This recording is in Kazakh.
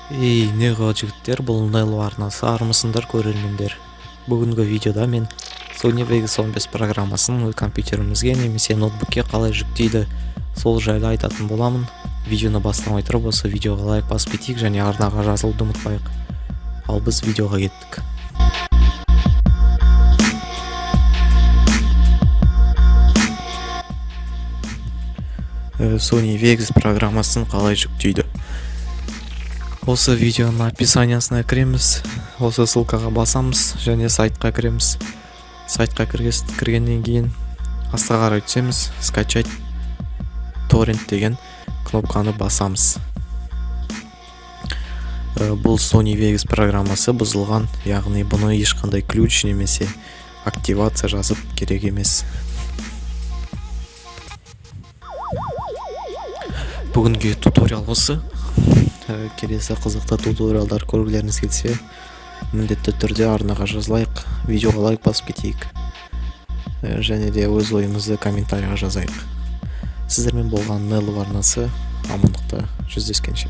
Ей, не жігіттер, бұл Нелло арнасы, армысыңдар, көрермендер! Бүгінгі видеода мен Sony Vegas 15 программасын компьютерімізге немесе ноутбукке қалай жүктейді, сол жайлы айтатын боламын. Видеоны бастамай тұрып, осы видеоға лайк басып кетейік және арнаға жазылуды ұмытпайық. Ал біз видеоға кеттік. Sony Vegas программасын қалай жүктейді? Осы видеоның описаниясына кіреміз, осы ссылкаға басамыз және сайтқа кіреміз. Сайтқа кіргеннен кейін астқа қарай түсеміз, «Скачать торрент» деген кнопканы басамыз. Бұл Sony Vegas программасы бұзылған, яғни бұны ешқандай ключ немесе активация жазып керек емес. Бүгінгі туториал осы. Келесі қызықты туториалдар көргілеріңіз келсе, міндетті түрде арнаға жазылайық, видеоға лайк басып кетейік және де өз ойымызды комментарийға жазайық. Сіздермен болған Нелло арнасы. Амандықта жүздескенше!